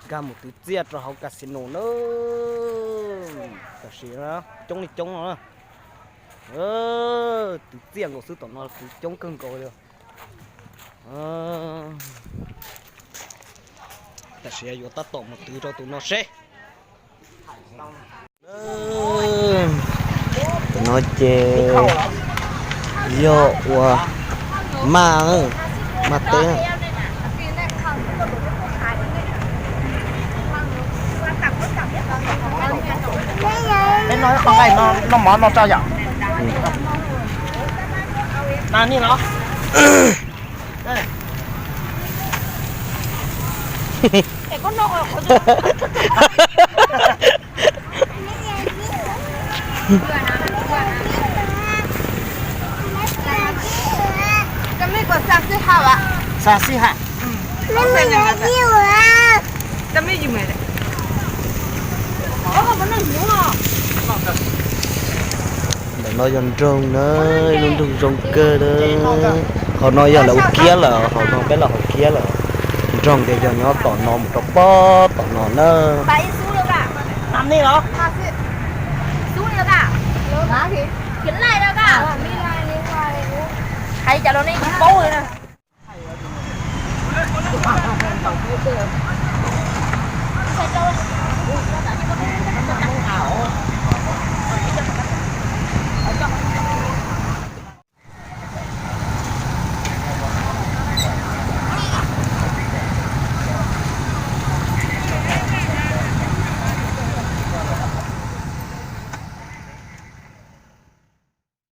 Nkag mus twv txiaj rau hauv casino na. Tam sim coob li coob no na. Twv txiaj nkaus xwb, tom no twv coob kawg nkaus li. Tam sim yuav tab tom mus twv rau tus no seb. Tus no ces yog ua maj, maj teb. Peb noj ib qho nqaij no, noj mov no tso yom. Xa xib ha. Ntawm no yog nroog na, lub nroog zoo kawg na. Hauv no yog lawv ua kiab lawm, hauv no peb los hauv kiab lawm. Nroog ces yog nyob tom no mus rau pob tom no na. Hais cas los nej tsis paub li